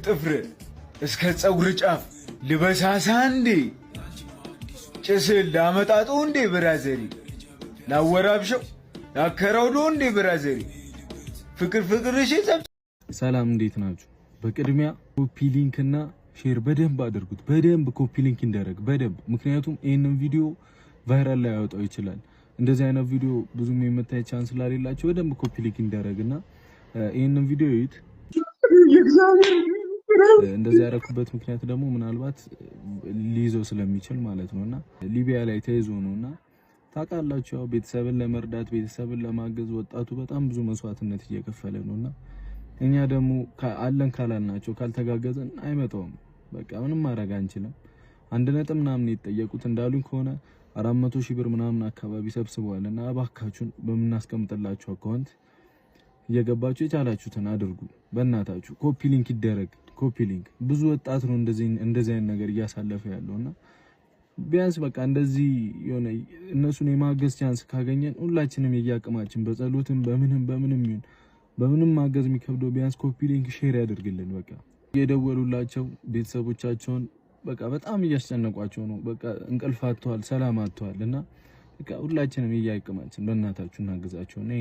ጥፍር እስከ ፀጉር ጫፍ ልበሳሳ እንዴ? ጭስ ላመጣጡ እንዴ? ብራዘሪ ላወራብሸው ላከረውዶ እንዴ? ብራዘሪ ፍቅር ፍቅር እሺ። ሰላም፣ እንዴት ናችሁ? በቅድሚያ copy link እና share በደንብ አድርጉት። በደንብ copy link ይደረግ በደንብ፣ ምክንያቱም ይህንን ቪዲዮ viral ላይ ያወጣው ይችላል። እንደዚህ አይነት ቪዲዮ ብዙም የመታየት chance ስላሌላቸው በደንብ copy link ይደረግ እና ይህንን ቪዲዮ እዩት። እንደዚህ ያደረኩበት ምክንያት ደግሞ ምናልባት ሊይዘው ስለሚችል ማለት ነው እና ሊቢያ ላይ ተይዞ ነው። እና ታውቃላችሁ፣ ያው ቤተሰብን ለመርዳት፣ ቤተሰብን ለማገዝ ወጣቱ በጣም ብዙ መስዋዕትነት እየከፈለ ነው። እና እኛ ደግሞ አለን ካላልናቸው፣ ካልተጋገዘን አይመጣውም። በቃ ምንም ማድረግ አንችልም። አንድ ነጥብ ምናምን የተጠየቁት እንዳሉኝ ከሆነ 400,000 ብር ምናምን አካባቢ ሰብስበዋል። እና እባካችሁን በምናስቀምጥላችሁ account እየገባችሁ የቻላችሁትን አድርጉ። በእናታችሁ copy link ይደረግ። Copy link። ብዙ ወጣት ነው እንደዚህ እንደዚህ አይነት ነገር እያሳለፈ ያለውና ቢያንስ በቃ እንደዚህ የሆነ እነሱን የማገዝ chance ካገኘን ሁላችንም የየአቅማችን በጸሎትም በምንም በምንም ይሁን በምንም ማገዝ የሚከብደው ቢያንስ copy link share ያደርግልን። በቃ የደወሉላቸው ቤተሰቦቻቸውን በቃ በጣም እያስጨነቋቸው ነው። በቃ እንቅልፍ አጥተዋል፣ ሰላም አጥተዋል። እና በቃ ሁላችንም የየአቅማችን በእናታችሁ እናግዛቸው እና